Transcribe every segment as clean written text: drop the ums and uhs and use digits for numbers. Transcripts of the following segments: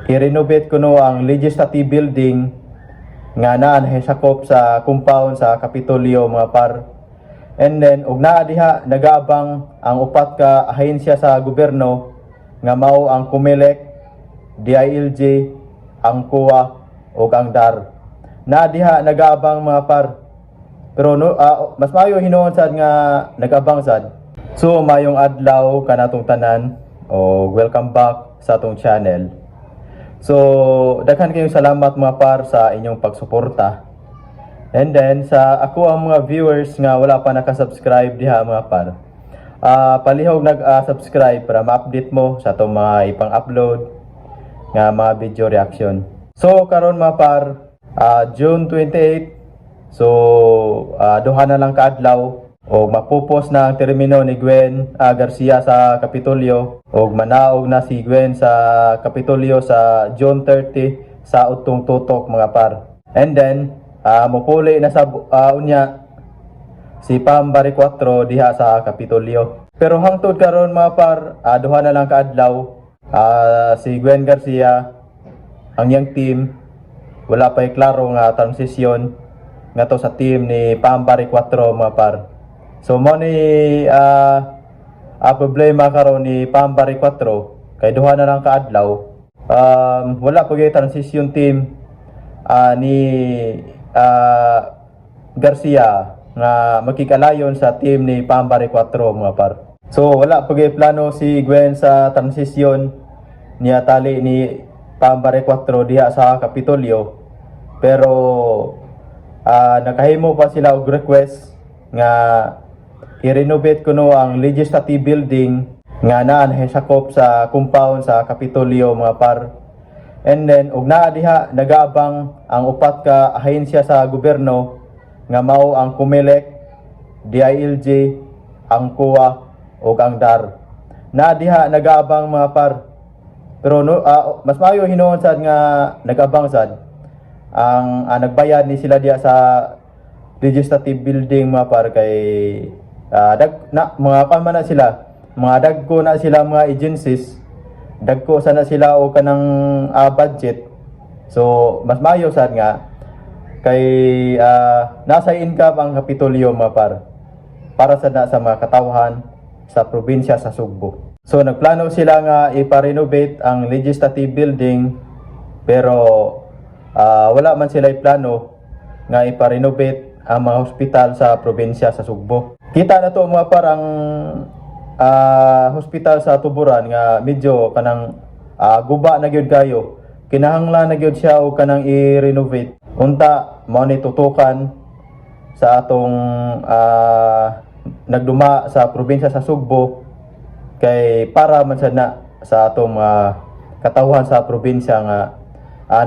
I-renovate kuno ang legislative building nga naa sakop sa compound sa Kapitolyo, mga par. And then og naa diha nagaabang ang upat ka ahensya sa gobyerno nga mao ang COMELEC, DILG, ang COA ug ang DAR. Naa diha nagaabang, mga par. Pero no, mas maayo hinuon sad nga nagabang sad. So mayong adlaw kanatong tanan o welcome back sa atong channel. So daghan kayong salamat, mga par, sa inyong pagsuporta. And then sa ako ang mga viewers nga wala pa naka-subscribe diha, mga par. Palihog nag-subscribe para ma-update mo sa atong mga ipang-upload nga mga video reaction. So karon, mga par, June 28. So duha na lang kaadlaw o mapupos na ang termino ni Gwen Garcia sa Kapitolyo o manaog na si Gwen sa Kapitolyo sa June 30 sa utong tutok, mga par. And then mupuli na sa unya si Pam Baricuatro diha sa Kapitolyo. Pero hangtod karon, mga par, duha na lang kaadlaw, si Gwen Garcia, ang iyang team, wala pa klaro nga transition nga to sa team ni Pam Baricuatro, mga par. So mo ni problema karon ni Pam Baricuatro kay duha na lang kaadlaw. Wala pa gyud transition team ni Garcia nga makikalayon sa team ni Pam Baricuatro, mga par. So wala pa gyud plano si Gwen sa transition niya tali ni Pam Baricuatro diha sa Kapitolyo, pero nakahimo pa sila og request nga i-renovate kuno ang legislative building nga naa sakop sa compound sa Kapitolyo, mga par. And then og naa diha nagaabang ang upat ka ahensya sa gobyerno nga mao ang COMELEC, DILG, ang COA ug ang DAR. Naa diha nagaabang, mga par. Pero no, mas maayo hinuon sad nga nagabang sad ang nagbayad ni sila diha sa legislative building, mga par, kay dag na mga kuan man na sila, mga dagko na sila mga agencies, dagko sana sila o kanang budget. So mas maayo sad nga kay nasa income ang Kapitolyo, mga par, para sa na sa mga katawhan sa probinsya sa Sugbo. So nagplano sila nga ipa-renovate ang legislative building, pero wala man sila plano nga ipa-renovate ang mga hospital sa probinsya sa Sugbo. Kita na to, mga parang hospital sa Tuburan nga medyo kanang guba na gyud kayo. Kinahanglan na gyud siya og kanang i-renovate. Unta mao ni tutukan sa atong nagduma sa probinsya sa Sugbo kay para man sad na sa atong mga katawhan sa probinsya nga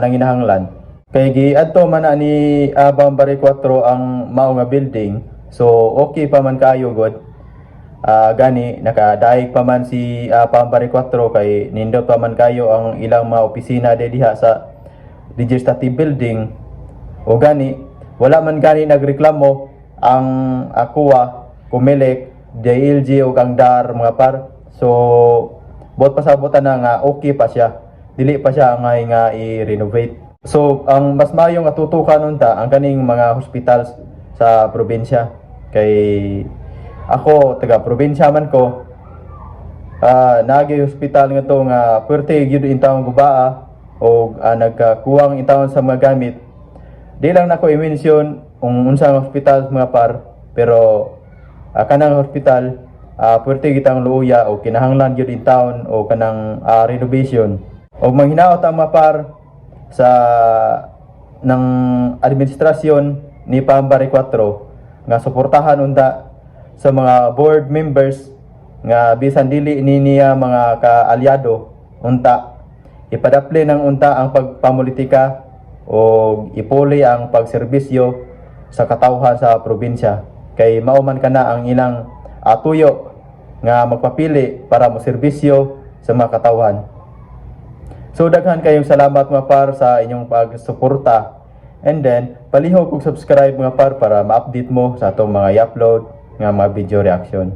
nanginahanglan. Kay giadto man na ni Bam Baricuatro ang mao nga building. So okay pa man kayo god. Gani nakadaig pa man si Pam Baricuatro kay nindot pa man kayo ang ilang mga opisina diha sa legislative building. O gani wala man gani nagreklamo ang COA, COMELEC, DILG ug ang DAR, mga par. So buot pasabotan na nga okay pa siya. Dili pa siya angay nga i-renovate. So ang mas maayo nga tutukan unta ang kaning mga hospitals sa probinsya kay ako taga probinsya man ko. Naagi hospital nga to nga puwerte gyud intawon gubaa o nagkakuwang intawon sa mga gamit. Di lang nako i-mention kung unsa ang hospital, mga par, pero kanang hospital puwerte gitang luuya o kinahanglan gyud intawon o kanang renovation. O manghinaot ang mga par sa ng administrasyon ni Pam Baricuatro nga suportahan unta sa mga board members nga bisan dili ni niya mga kaalyado, unta ipadapli ng unta ang pagpamulitika o ipuli ang pagserbisyo sa katawhan sa probinsya kay mao man kana ang ilang tuyo nga magpapili para mo serbisyo sa mga katawhan. So daghan kayong salamat, mga par, sa inyong pagsuporta. And then palihog kog subscribe, mga par, para ma-update mo sa atong mga i-upload nga mga video reaction.